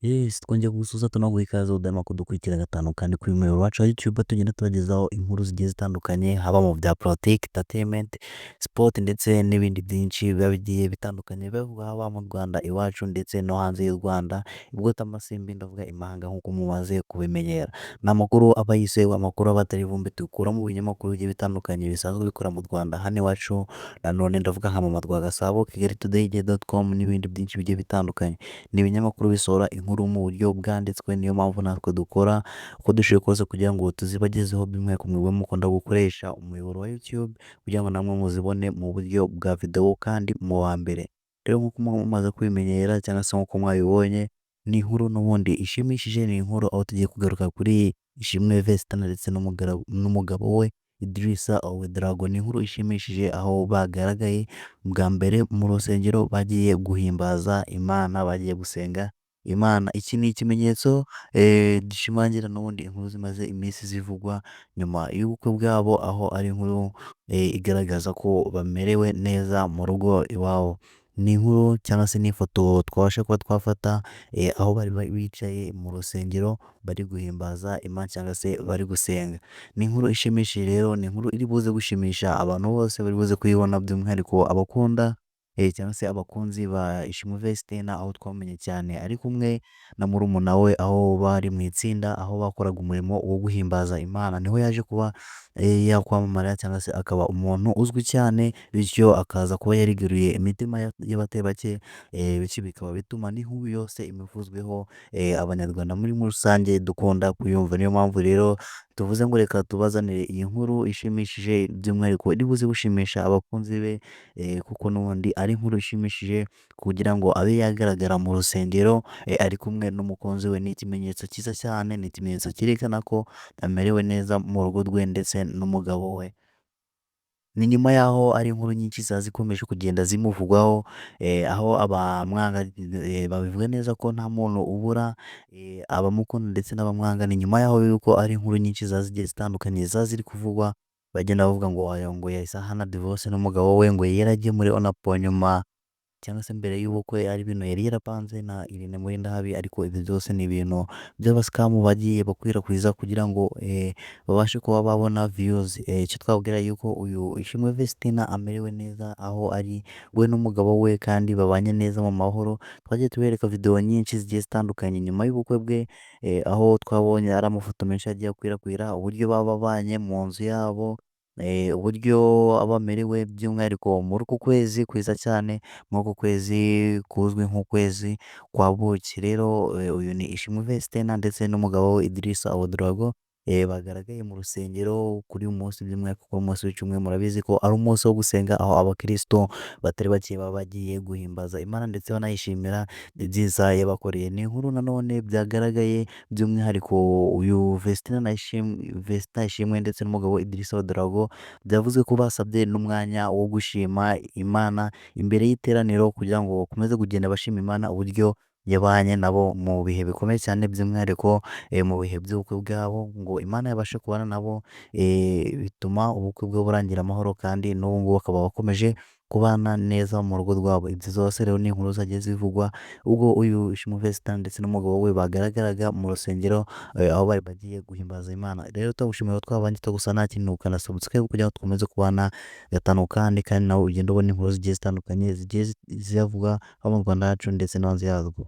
Yes, twongeye kugusuhuza, tunaguha ikaze udahwema kudukurikira gatanu kandi kuri muyoboro wacu wa YouTube. Tugenda tubagezaho inkuru zigiye zitandukanye, haba mu bya politiki, entertainment, sport ndetse n'ibindi byinshi biba bigiye bitandukanye bivugwa haba mu Rwanda iwacu ndetse no hanze y'u Rwanda, ibwotamasimbi, ndavuga imahanga nk'uko mumaze kubimenyera. Ni amakuru aba yizewe, amakuru aba atari ivumbi, dukura mu binyamakuru bigiye bitandukanye bisanzwe bikora mu Rwanda hano iwacu. Nanone ndavuga nka Mama Rwagasabo, Kigali Today.com n'ibindi byinshi bigiye bitandukanye. Ni ibinyamakuru bisohora inkuru mu buryo bwanditswe, niyo mpamvu natwe dukora uko dushoboye kose kugira ngo tuzibagezeho, by'umwihariko mwebwe mukunda gukoresha umuyoboro wa YouTube, kugira ngo namwe muzibone mu buryo bwa videwo kandi mu wa mbere. Rero nk'uko mumaze kubimenyera cyangwa se nk'uko mwabibonye, ni inkuru n'ubundi ishimishije, ni inkuru aho tugiye kugaruka kuri Ishimwe Vestine ndetse n'umugabo we Idrissa Ouedraogo. Ni inkuru ishimishije aho bagaragaye bwa mbere mu rusengero bagiye guhimbaza Imana, bagiye gusenga Imana. Iki ni ikimenyetso gishimangira n'ubundi inkuru zimaze iminsi zivugwa nyuma y'ubukwe bwabo, aho ari inkuru igaragaza ko bamerewe neza mu rugo iwabo. Ni inkuru cyangwa se n'ifoto twabasha kuba twafata aho bari bicaye mu rusengero bari guhimbaza Imana cyangwa se bari gusenga. Ni inkuru ishimishije rero, ni inkuru iri buze gushimisha abantu bose bari buze kuyibona, by'umwihariko abakunda cyangwa se abakunzi ba Ishimwe Vestine, aho twamenye cyane ari kumwe na murumuna we, aho bari mu itsinda, aho bakoraga umurimo wo guhimbaza Imana. Niho yaje kuba yakwamamara cyangwa se akaba umuntu uzwi cyane, bityo akaza kuba yarigaruriye imitima y'abatari bake, bityo bikaba bituma n'inkuru yose imuvuzweho Abanyarwanda muri rusange dukunda kuyumva. Niyo mpamvu rero tuvuze ngo reka tubazanire iyi nkuru ishimishije, by'umwihariko iri buze gushimisha abakunzi be, kuko n'ubundi ari inkuru ishimishije kugira ngo abe yagaragara mu rusengero ari kumwe n'umukunzi we. Ni ikimenyetso cyiza cyane, ni ikimenyetso cyerekana ko amerewe neza mu rugo rwe ndetse n'umugabo we. Ni nyuma y'aho ari inkuru nyinshi ziba zikomeje kugenda zimuvugwaho, aho abamwanga babivuga neza ko nta muntu ubura abamukunda ndetse n'abamwanga. Ni nyuma y'aho yuko ari inkuru nyinshi ziba zigiye zitandukanye ziba ziri kuvugwa, bagenda bavuga ngo yahise ahana divorce n'umugabo we, ngo yari yaragiye muri onapo nyuma cyangwa se mbere y'ubukwe, ari ibintu yari yarapanze na Irene Murindahabi. Ariko ibyo byose ni ibintu by'abascam bagiye bakwirakwiza kugira ngo babashe kuba babona views. Icyo twabwira yuko uyu Ishimwe Vestine amerewe neza aho ari we n'umugabo we kandi babanye neza mu mahoro. Twagiye tubereka videwo nyinshi zigiye zitandukanye nyuma y'ubukwe bwe, aho twabonye ari amafoto menshi agiye akwirakwira uburyo baba babanye mu nzu yabo, uburyo bamerewe, by'umwihariko muri uku kwezi kwiza cyane, muri uku kwezi kuzwi nk'ukwezi kwa buki. Rero uyu ni Ishimwe Vestine ndetse n'umugabo we Idrissa Ouedraogo, bagaragaye mu rusengero kuri uyu munsi, by'umwihariko ku munsi w'icyumweru. Murabizi ko ari umunsi wo gusenga, aho abakristo batari bake baba bagiye guhimbaza Imana ndetse banayishimira ibyiza yabakoreye. Ni inkuru nanone byagaragaye by'umwihariko uyu Vestine na Vestine Ishimwe ndetse n'umugabo Idrissa Ouedraogo, byavuzwe ko basabye n'umwanya wo gushima Imana imbere y'iteraniro kugira ngo bakomeze kugenda bashima Imana uburyo yabanye nabo mu bihe bikomeye cyane, by'umwihariko mu bihe by'ubukwe bwabo, ngo Imana yabashe kubana nabo bituma ubukwe bwe burangira amahoro, kandi n'ubu ngubu bakaba bakomeje kubana neza mu rugo rwabo. Ibyo zose rero ni inkuru zagiye zivugwa ubwo uyu Ishimwe Vestine ndetse n'umugabo we bagaragaraga mu rusengero, aho bari bagiye guhimbaza Imana. Rero turagushimira twabanye, gusa nta kintu ukanda subscribe kugira ngo dukomeze kubana gatanu kandi nawe ugende ubona inkuru zigiye zitandukanye zigiye zivugwa haba mu Rwanda hacu ndetse no hanze yarwo.